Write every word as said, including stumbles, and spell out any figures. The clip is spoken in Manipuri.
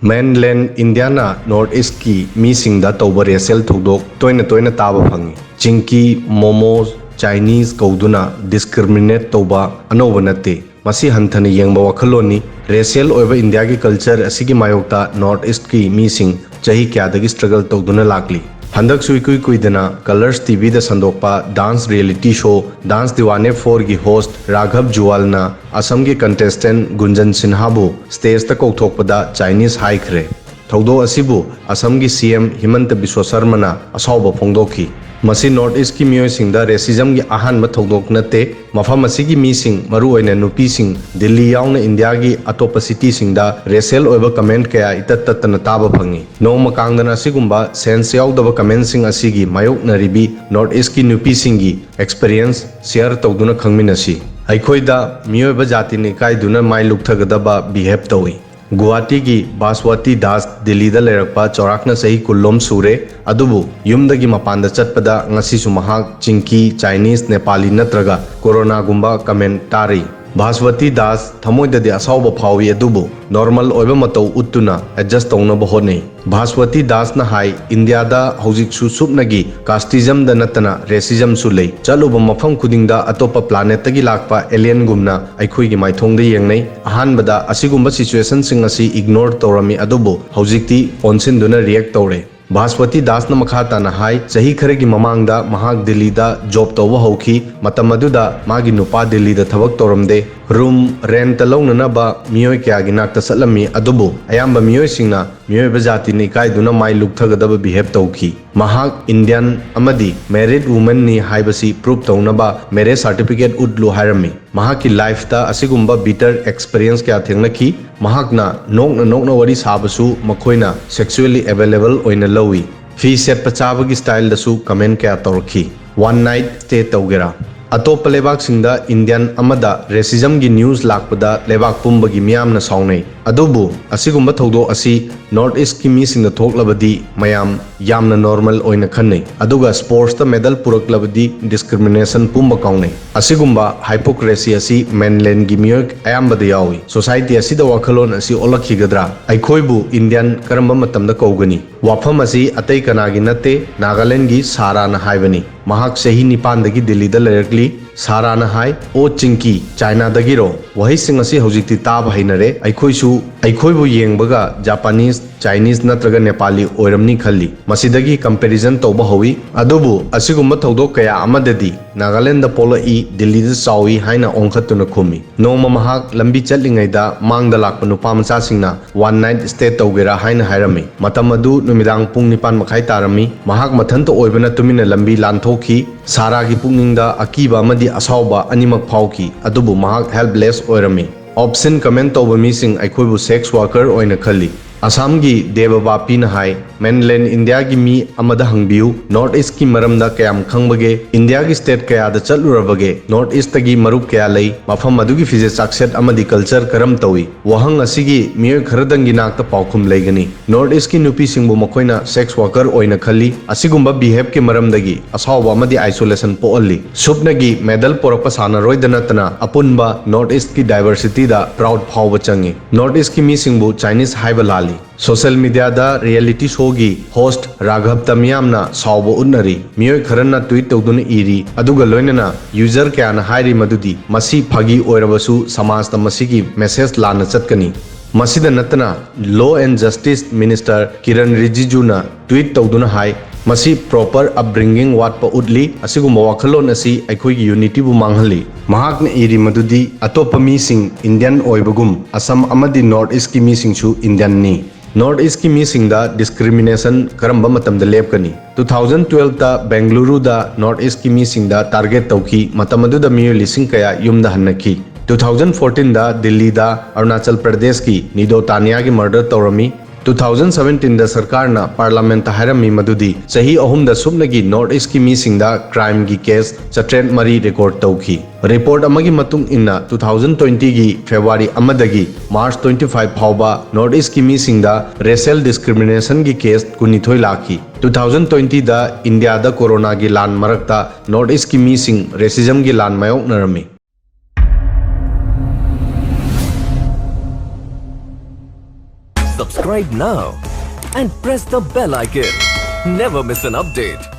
Mainland Indiaꯅ North Eastꯀꯤ ꯃꯤꯁꯤꯡꯗ ꯇꯧꯕ racial ꯊꯧꯗꯣꯛ ꯇꯣꯏꯅ ꯇꯣꯏꯅ ꯇꯥꯕ ꯐꯪꯉꯤ꯫ ꯆꯤꯡꯀꯤ, ꯃꯣꯃꯣ, Chinese ꯀꯧꯗꯨꯅ discriminate ꯇꯧꯕ ꯑꯅꯧꯕ ꯅꯠꯇꯦ꯫ ꯃꯁꯤ ꯍꯟꯊꯅ ꯌꯦꯡꯕ ꯋꯥꯈꯜꯂꯣꯟꯅꯤ꯫ Racial ꯑꯣꯏꯕ ꯏꯟꯗꯤꯌꯥꯒꯤ culture ꯑꯁꯤꯒꯤ ꯃꯥꯌꯣꯛꯇ North Eastꯀꯤ ꯃꯤꯁꯤꯡ ꯆꯍꯤ ꯀꯌꯥꯗꯒꯤ struggle ꯇꯧꯗꯨꯅ ꯂꯥꯛꯂꯤ꯫ ꯍꯟꯗꯛꯁꯨ ꯏꯀꯨꯏ ꯀꯨꯏꯗꯅ Colors TVꯗ ꯁꯟꯗꯣꯛꯄ dance reality show Dance Deewane fourꯒꯤ host ꯔꯥꯘꯕ ꯖꯨꯋꯥꯜꯅ ꯑꯁꯝꯒꯤ contestant ꯒꯨꯟꯖꯟ ꯁꯤꯟꯍꯥꯕꯨ stageꯇ ꯀꯧꯊꯣꯛꯄꯗ Chinese ꯍꯥꯏꯈ꯭ꯔꯦ꯫ ꯊꯧꯗꯣꯛ ꯑꯁꯤꯕꯨ ꯑꯁꯝꯒꯤ CM ꯍꯤꯃꯟꯇ ꯕꯤꯁ꯭ꯋ ꯁꯔꯃꯅ ꯑꯁꯥꯎꯕ ꯐꯣꯡꯗꯣꯛꯈꯤ꯫ ꯃꯁꯤ North Eastꯀꯤ ꯃꯤꯑꯣꯏꯁꯤꯡꯗ racismꯒꯤ ꯑꯍꯥꯟꯕ ꯊꯧꯗꯣꯛ ꯅꯠꯇꯦ꯫ ꯃꯐꯝ ꯑꯁꯤꯒꯤ ꯃꯤꯁꯤꯡ, ꯃꯔꯨꯑꯣꯏꯅ ꯅꯨꯄꯤꯁꯤꯡ, ꯗꯤꯜꯂꯤ ꯌꯥꯎꯅ ꯏꯟꯗꯤꯌꯥꯒꯤ ꯑꯇꯣꯞꯄ cityꯁꯤꯡꯗ racial ꯑꯣꯏꯕ comment ꯀꯌꯥ ꯏꯇꯠ ꯇꯠꯇꯅ ꯇꯥꯕ ꯐꯪꯉꯤ꯫ ꯅꯣꯡꯃ ꯀꯥꯡꯗꯅ ꯑꯁꯤꯒꯨꯝꯕ sense ꯌꯥꯎꯗꯕ commentꯁꯤꯡ ꯑꯁꯤꯒꯤ ꯃꯥꯌꯣꯛꯅꯔꯤꯕꯤ North Eastꯀꯤ ꯅꯨꯄꯤꯁꯤꯡꯒꯤ experience share ꯇꯧꯗꯨꯅ ꯈꯪꯃꯤꯟꯅꯁꯤ꯫ ꯑꯩꯈꯣꯏꯗ ꯃꯤꯑꯣꯏꯕ ꯖꯥꯇꯤꯅ ꯏꯀꯥꯏꯗꯨꯅ ꯃꯥꯏ ꯂꯨꯞꯊꯒꯗꯕ behave ꯇꯧꯏ꯫ ꯒꯨꯋꯥꯍꯥꯇꯤꯒꯤ ꯚꯥꯁꯋꯇꯤ ꯗꯥꯁ ꯗꯤꯜꯂꯤꯗ ꯂꯩꯔꯛꯄ ꯆꯥꯎꯔꯥꯛꯅ ꯆꯍꯤ ꯀꯨꯟꯂꯣꯝ ꯁꯨꯔꯦ, ꯑꯗꯨꯕꯨ ꯌꯨꯝꯗꯒꯤ ꯃꯄꯥꯟꯗ ꯆꯠꯄꯗ ꯉꯁꯤꯁꯨ ꯃꯍꯥꯛ ꯆꯤꯡꯀꯤ, Chinese, ꯅꯦꯄꯥꯂꯤ ꯅꯠꯇ꯭ꯔꯒ ꯀꯣꯔꯣꯅꯥꯒꯨꯝꯕ comment ꯇꯥꯔꯤ꯫ ꯚꯥꯁꯋꯇꯤ ꯗꯥꯁ ꯊꯃꯣꯏꯗꯗꯤ ꯑꯁꯥꯎꯕ ꯐꯥꯎꯏ, ꯑꯗꯨꯕꯨ normal ꯑꯣꯏꯕ ꯃꯇꯧ ꯎꯠꯇꯨꯅ adjust ꯇꯧꯅꯕ ꯍꯣꯠꯅꯩ꯫ ꯚꯥꯁꯋꯇꯤ ꯗꯥꯁꯅ ꯍꯥꯏ, ꯏꯟꯗꯤꯌꯥꯗ ꯍꯧꯖꯤꯛꯁꯨ ꯁꯨꯞꯅꯒꯤ casteismꯗ ꯅꯠꯇꯅ racismꯁꯨ ꯂꯩ꯫ ꯆꯠꯂꯨꯕ ꯃꯐꯝ ꯈꯨꯗꯤꯡꯗ ꯑꯇꯣꯞꯄ planetꯇꯒꯤ ꯂꯥꯛꯄ alienꯒꯨꯝꯅ ꯑꯩꯈꯣꯏꯒꯤ ꯃꯥꯏꯊꯣꯡꯗ ꯌꯦꯡꯅꯩ꯫ ꯑꯍꯥꯟꯕꯗ ꯑꯁꯤꯒꯨꯝꯕ situationꯁꯤꯡ ꯑꯁꯤ ignore ꯇꯧꯔꯝꯃꯤ, ꯑꯗꯨꯕꯨ ꯍꯧꯖꯤꯛꯇꯤ ꯑꯣꯟꯁꯤꯟꯗꯨꯅ react ꯇꯧꯔꯦ꯫ ꯚꯥꯁꯋꯇꯤ ꯗꯥꯁꯅ ꯃꯈꯥ ꯇꯥꯅ ꯍꯥꯏ, ꯆꯍꯤ ꯈꯔꯒꯤ ꯃꯃꯥꯡꯗ ꯃꯍꯥꯛ ꯗꯤꯜꯂꯤꯗ job ꯇꯧꯕ ꯍꯧꯈꯤ꯫ ꯃꯇꯝ ꯑꯗꯨꯗ ꯃꯥꯒꯤ ꯅꯨꯄꯥ ꯗꯤꯜꯂꯤꯗ ꯊꯕꯛ ꯇꯧꯔꯝꯗꯦ꯫ Room rentꯇ ꯂꯧꯅꯅꯕ ꯃꯤꯑꯣꯏ ꯀꯌꯥꯒꯤ ꯅꯥꯛꯇ ꯆꯠꯂꯝꯃꯤ, ꯑꯗꯨꯕꯨ ꯑꯌꯥꯝꯕ ꯃꯤꯑꯣꯏꯁꯤꯡꯅ ꯃꯤꯑꯣꯏꯕ ꯖꯥꯇꯤꯅ ꯏꯀꯥꯏꯗꯨꯅ ꯃꯥꯏ ꯂꯨꯞꯊꯒꯗꯕ behave ꯇꯧꯈꯤ꯫ ꯃꯍꯥꯛ Indian ꯑꯃꯗꯤ married womanꯅꯤ ꯍꯥꯏꯕꯁꯤ prove ꯇꯧꯅꯕ marriage certificate ꯎꯠꯂꯨ ꯍꯥꯏꯔꯝꯃꯤ꯫ ꯃꯍꯥꯛꯀꯤ lifeꯇ ꯑꯁꯤꯒꯨꯝꯕ bitter experience ꯀꯌꯥ ꯊꯦꯡꯅꯈꯤ꯫ ꯃꯍꯥꯛꯅ ꯅꯣꯛꯅ ꯅꯣꯛꯅ ꯋꯥꯔꯤ ꯁꯥꯕꯁꯨ ꯃꯈꯣꯏꯅ sexually available ꯑꯣꯏꯅ ꯂꯧꯏ꯫ ꯐꯤ ꯁꯦꯠꯄ ꯆꯥꯕꯒꯤ styleꯗꯁꯨ comment ꯀꯌꯥ ꯇꯧꯔꯛꯈꯤ꯫ One night stay ꯇꯧꯒꯦꯔꯥ? ꯑꯇꯣꯞꯄ ꯂꯩꯕꯥꯛꯁꯤꯡꯗ ꯏꯟꯗꯤꯌꯟ ꯑꯃꯗ ꯔꯦꯁꯤꯖꯝꯒꯤ ꯅ꯭ꯌꯨꯁ ꯂꯥꯛꯄꯗ ꯂꯩꯕꯥꯛ ꯄꯨꯝꯕꯒꯤ ꯃꯤꯌꯥꯝꯅ ꯁꯥꯎꯅꯩ꯫ ꯑꯗꯨꯕꯨ ꯑꯁꯤꯒꯨꯝꯕ ꯊꯧꯗꯣꯛ ꯑꯁꯤ ꯅꯣꯔꯠ ꯏꯁ꯭ꯠꯀꯤ ꯃꯤꯁꯤꯡꯗ ꯊꯣꯛꯂꯕꯗꯤ ꯃꯌꯥꯝ ꯌꯥꯝꯅ ꯅꯣꯔꯃꯦꯜ ꯑꯣꯏꯅ ꯈꯟꯅꯩ꯫ ꯑꯗꯨꯒ ꯁ꯭ꯄꯣꯔꯠꯁꯇ ꯃꯦꯗꯜ ꯄꯨꯔꯛꯂꯕꯗꯤ ꯗꯤꯁꯀ꯭ꯔꯤꯃꯤꯅꯦꯁꯟ ꯄꯨꯝꯕ ꯀꯥꯎꯅꯩ꯫ ꯑꯁꯤꯒꯨꯝꯕ ꯍꯥꯏꯄꯣꯀ꯭ꯔꯦꯁꯤ ꯑꯁꯤ ꯃꯦꯟꯂꯦꯟꯒꯤ ꯃꯤꯑꯣꯏ ꯑꯌꯥꯝꯕꯗ ꯌꯥꯎꯏ꯫ ꯁꯣꯁꯥꯏꯇꯤ ꯑꯁꯤꯗ ꯋꯥꯈꯜꯂꯣꯟ ꯑꯁꯤ ꯑꯣꯜꯂꯛꯈꯤꯒꯗ꯭ꯔꯥ? ꯑꯩꯈꯣꯏꯕꯨ ꯏꯟꯗꯤꯌꯟ ꯀꯔꯝꯕ ꯃꯇꯝꯗ ꯀꯧꯒꯅꯤ? ꯋꯥꯐꯝ ꯑꯁꯤ ꯑꯇꯩ ꯀꯅꯥꯒꯤ ꯅꯠꯇꯦ, ꯅꯥꯒꯥꯂꯦꯟꯒꯤ ꯁꯥꯔꯥꯅ ꯍꯥꯏꯕꯅꯤ꯫ ꯃꯍꯥꯛ ꯆꯍꯤ ꯅꯤꯄꯥꯟꯗꯒꯤ ꯗꯤꯜꯂꯤꯗ ꯂꯩꯔꯛꯂꯤ꯫ ꯁꯥꯔꯥꯅ ꯍꯥꯏ, "ꯑꯣ ꯆꯤꯡꯀꯤ, ꯆꯥꯏꯅꯥꯗꯒꯤꯔꯣ?" ꯋꯥꯍꯩꯁꯤꯡ ꯑꯁꯤ ꯍꯧꯖꯤꯛꯇꯤ ꯇꯥꯕ ꯍꯩꯅꯔꯦ꯫ ꯑꯩꯈꯣꯏꯁꯨ ꯑꯩꯈꯣꯏꯕꯨ ꯌꯦꯡꯕꯒ ꯖꯥꯄꯥꯅꯤꯁ, ꯆꯥꯏꯅꯤꯁ ꯅꯠꯇ꯭ꯔꯒ ꯅꯦꯄꯥꯂꯤ ꯑꯣꯏꯔꯝꯅꯤ ꯈꯜꯂꯤ꯫ ꯃꯁꯤꯗꯒꯤ ꯀꯝꯄꯦꯔꯤꯖꯟ ꯇꯧꯕ ꯍꯧꯏ꯫ ꯑꯗꯨꯕꯨ ꯑꯁꯤꯒꯨꯝꯕ ꯊꯧꯗꯣꯛ ꯀꯌꯥ ꯑꯃꯗꯗꯤ ꯅꯥꯒꯥꯂꯦꯟꯗ ꯄꯣꯛꯂꯛꯏ, ꯗꯤꯜꯂꯤꯗ ꯆꯥꯎꯏ ꯍꯥꯏꯅ ꯑꯣꯟꯈꯠꯇꯨꯅ ꯈꯨꯝꯃꯤ꯫ ꯅꯣꯡꯃ ꯃꯍꯥꯛ ꯂꯝꯕꯤ ꯆꯠꯂꯤꯉꯩꯗ ꯃꯥꯡꯗ ꯂꯥꯛꯄ ꯅꯨꯄꯥ ꯃꯆꯥꯁꯤꯡꯅ ꯋꯥꯟ ꯅꯥꯏꯠ ꯁ꯭ꯇꯦ ꯇꯧꯒꯦꯔꯥ ꯍꯥꯏꯅ ꯍꯥꯏꯔꯝꯃꯤ꯫ ꯃꯇꯝ ꯑꯗꯨ ꯅꯨꯃꯤꯗꯥꯡ ꯄꯨꯡ ꯅꯤꯄꯥꯟ ꯃꯈꯥꯏ ꯇꯥꯔꯝꯃꯤ꯫ ꯃꯍꯥꯛ ꯃꯊꯟꯇ ꯑꯣꯏꯕꯅ ꯇꯨꯃꯤꯟꯅ ꯂꯝꯕꯤ ꯂꯥꯟꯊꯣꯛꯈꯤ꯫ ꯁꯥꯔꯥꯒꯤ ꯄꯨꯛꯅꯤꯡꯗ ꯑꯀꯤꯕ ꯑꯃꯗꯤ ꯑꯁꯥꯎꯕ ꯑꯅꯤꯃꯛ ꯐꯥꯎꯈꯤ, ꯑꯗꯨꯕꯨ ꯃꯍꯥꯛ ꯍꯦꯜꯞꯂꯦꯁ ꯑꯣꯏꯔꯝꯃꯤ꯫ ꯑꯣꯞꯁꯟ ꯀꯃꯦꯟ ꯇꯧꯕ ꯃꯤꯁꯤꯡ ꯑꯩꯈꯣꯏꯕꯨ ꯁꯦꯛꯁ ꯋꯥꯔꯀꯔ ꯑꯣꯏꯅ ꯈꯜꯂꯤ꯫ ꯑꯁꯥꯝꯒꯤ ꯗꯦꯕ ꯕꯥꯄꯤꯅ ꯍꯥꯏ, "ꯃꯦꯟꯂꯦꯟ ꯏꯟꯗꯤꯌꯥꯒꯤ ꯃꯤ ꯑꯃꯗ ꯍꯪꯕꯤꯌꯨ, ꯅꯣꯔꯠ ꯏꯁ꯭ꯠꯀꯤ ꯃꯔꯝꯗ ꯀꯌꯥꯝ ꯈꯪꯕꯒꯦ? ꯏꯟꯗꯤꯌꯥꯒꯤ ꯁ꯭ꯇꯦꯠ ꯀꯌꯥꯗ ꯆꯠꯂꯨꯔꯕꯒꯦ? ꯅꯣꯔꯠ ꯏꯁ꯭ꯠꯇꯒꯤ ꯃꯔꯨꯞ ꯀꯌꯥ ꯂꯩ? ꯃꯐꯝ ꯑꯗꯨꯒꯤ ꯐꯤꯖꯦꯠ ꯆꯥꯛꯁꯦꯠ ꯑꯃꯗꯤ ꯀꯜꯆꯔ ꯀꯔꯝ ꯇꯧꯏ?" ꯋꯥꯍꯪ ꯑꯁꯤꯒꯤ ꯃꯤꯑꯣꯏ ꯈꯔꯗꯪꯒꯤ ꯅꯥꯛꯇ ꯄꯥꯎꯈꯨꯝ ꯂꯩꯒꯅꯤ꯫ ꯅꯣꯔꯠ ꯏꯁ꯭ꯠꯀꯤ ꯅꯨꯄꯤꯁꯤꯡꯕꯨ ꯃꯈꯣꯏꯅ ꯁꯦꯛꯁ ꯋꯥꯔꯀꯔ ꯑꯣꯏꯅ ꯈꯜꯂꯤ꯫ ꯑꯁꯤꯒꯨꯝꯕ ꯕꯤꯍꯦꯕꯀꯤ ꯃꯔꯝꯗꯒꯤ ꯑꯁꯥꯎꯕ ꯑꯃꯗꯤ ꯑꯥꯏꯁꯣꯂꯦꯁꯟ ꯄꯣꯛꯍꯜꯂꯤ꯫ ꯁꯨꯞꯅꯒꯤ ꯃꯦꯗꯜ ꯄꯣꯔꯛꯄ ꯁꯥꯟꯅꯔꯣꯏꯗ ꯅꯠꯇꯅ ꯑꯄꯨꯟꯕ ꯅꯣꯔꯠ ꯏꯁ꯭ꯠꯀꯤ ꯗꯥꯏꯕꯔꯁꯤꯇꯤꯗ ꯄ꯭ꯔꯥꯎꯗ ꯐꯥꯎꯕ ꯆꯪꯏ꯫ ꯅꯣꯔꯠ ꯏꯁ꯭ꯠꯀꯤ ꯃꯤꯁꯤꯡꯕꯨ ꯆꯥꯏꯅꯤꯁ ꯍꯥꯏꯕ ꯂꯥꯜꯂꯤ꯫ ꯁꯣꯁꯦꯜ ꯃꯤꯗꯤꯌꯥꯗ ꯔꯤꯌꯦꯂꯤꯇꯤ ꯁꯣꯒꯤ ꯍꯣꯁ꯭ꯠ ꯔꯥꯘꯕꯇ ꯃꯤꯌꯥꯝꯅ ꯁꯥꯎꯕ ꯎꯠꯅꯔꯤ꯫ ꯃꯤꯑꯣꯏ ꯈꯔꯅ ꯇ꯭ꯋꯤꯠ ꯇꯧꯗꯨꯅ ꯏꯔꯤ, ꯑꯗꯨꯒ ꯂꯣꯏꯅꯅ ꯌꯨꯖꯔ ꯀꯌꯥꯅ ꯍꯥꯏꯔꯤ ꯃꯗꯨꯗꯤ ꯃꯁꯤ ꯐꯥꯒꯤ ꯑꯣꯏꯔꯕꯁꯨ ꯁꯃꯥꯖꯇ ꯃꯁꯤꯒꯤ ꯃꯦꯁꯦꯖ ꯂꯥꯟꯅ ꯆꯠꯀꯅꯤ꯫ ꯃꯁꯤꯗ ꯅꯠꯇꯅ, law and justice minister Kiren ꯔꯤꯖꯤꯖꯨꯅ ꯇ꯭ꯋꯤꯠ ꯇꯧꯗꯨꯅ ꯍꯥꯏ, "ꯃꯁꯤ ꯄ꯭ꯔꯣꯄꯔ ꯑꯞꯕ꯭ꯔꯤꯡꯒꯤꯡ ꯋꯥꯠꯄ ꯎꯠꯂꯤ꯫ ꯑꯁꯤꯒꯨꯝꯕ ꯋꯥꯈꯜꯂꯣꯟ ꯑꯁꯤ ꯑꯩꯈꯣꯏꯒꯤ ꯌꯨꯅꯤꯇꯤꯕꯨ ꯃꯥꯡꯍꯜꯂꯤ"꯫ ꯃꯍꯥꯛꯅ ꯏꯔꯤ ꯃꯗꯨꯗꯤ ꯑꯇꯣꯞꯄ ꯃꯤꯁꯤꯡ ꯏꯟꯗꯤꯌꯟ ꯑꯣꯏꯕꯒꯨꯝ ꯑꯁꯝ ꯑꯃꯗꯤ ꯅꯣꯔꯠ ꯏꯁ꯭ꯠꯀꯤ ꯃꯤꯁꯤꯡꯁꯨ ꯏꯟꯗꯤꯌꯟꯅꯤ꯫ ꯅꯣꯔꯠ ꯏꯁ꯭ꯠꯀꯤ ꯃꯤꯁꯤꯡꯗ ꯗꯤꯁꯀ꯭ꯔꯤꯃꯤꯅꯦꯁꯟ ꯀꯔꯝꯕ ꯃꯇꯝꯗ ꯂꯦꯞꯀꯅꯤ? ꯇꯨ ꯊꯥꯎꯖꯟ ꯇꯨꯋꯦꯜꯐꯇ ꯕꯦꯡꯒꯂꯨꯔꯨꯗ ꯅꯣꯔꯠ ꯏꯁ꯭ꯠꯀꯤ ꯃꯤꯁꯤꯡꯗ ꯇꯥꯔꯒꯦꯠ ꯇꯧꯈꯤ, ꯃꯇꯝ ꯑꯗꯨꯗ ꯃꯤꯑꯣꯏ ꯂꯤꯁꯤꯡ ꯀꯌꯥ ꯌꯨꯝꯗ ꯍꯟꯅꯈꯤ꯫ ꯇꯨ ꯊꯥꯎꯖꯟ ꯐꯣꯔꯇꯤꯟꯗ ꯗꯤꯜꯂꯤꯗ, ꯑꯔꯨꯅꯥꯆꯜ ꯄ꯭ꯔꯗꯦꯁꯀꯤ ꯅꯤꯗꯣ ꯇꯥꯅꯤꯌꯥꯒꯤ ꯃꯔꯗꯔ ꯇꯧꯔꯝꯃꯤ꯫ ꯇꯨ ꯊꯥꯎꯖꯟ ꯁꯕꯦꯟꯇꯤꯟꯗ ꯁꯔꯀꯥꯔꯅ ꯄꯥꯔꯂꯥꯃꯦꯟꯠꯇ ꯍꯥꯏꯔꯝꯃꯤ ꯃꯗꯨꯗꯤ ꯆꯍꯤ ꯑꯍꯨꯝꯗ ꯁꯨꯞꯅꯒꯤ ꯅꯣꯔꯠ ꯏꯁ꯭ꯠꯀꯤ ꯃꯤꯁꯤꯡꯗ ꯀ꯭ꯔꯥꯏꯝꯒꯤ ꯀꯦꯁ ꯆꯥꯇ꯭ꯔꯦꯠ ꯃꯔꯤ ꯔꯦꯀꯣꯔꯗ ꯇꯧꯈꯤ꯫ ꯔꯤꯄꯣꯔꯠ ꯑꯃꯒꯤ ꯃꯇꯨꯡ ꯏꯟꯅ, ꯇꯨ ꯊꯥꯎꯖꯟ ꯇ꯭ꯋꯦꯟꯇꯤꯒꯤ ꯐꯦꯕ꯭ꯔꯨꯋꯥꯔꯤ ꯑꯃꯗꯒꯤ ꯃꯥꯔꯆ ꯇ꯭ꯋꯦꯟꯇꯤ ꯐꯥꯏꯚ ꯐꯥꯎꯕ ꯅꯣꯔꯠ ꯏꯁ꯭ꯠꯀꯤ ꯃꯤꯁꯤꯡꯗ ꯔꯦꯁꯤꯌꯦꯜ ꯗꯤꯁꯀ꯭ꯔꯤꯃꯤꯅꯦꯁꯟꯒꯤ ꯀꯦꯁ ꯀꯨꯟꯅꯤꯊꯣꯏ ꯂꯥꯛꯈꯤ꯫ ꯇꯨ ꯊꯥꯎꯖꯟ ꯇ꯭ꯋꯦꯟꯇꯤꯗ ꯏꯟꯗꯤꯌꯥꯗ ꯀꯣꯔꯣꯅꯥꯒꯤ ꯂꯥꯟ ꯃꯔꯛꯇ ꯅꯣꯔꯠ ꯏꯁ꯭ꯠꯀꯤ ꯃꯤꯁꯤꯡ ꯔꯦꯁꯤꯖꯝꯒꯤ ꯂꯥꯟ ꯃꯥꯌꯣꯛꯅꯔꯝꯃꯤ꯫ Subscribe now and press the bell icon. Never miss an update.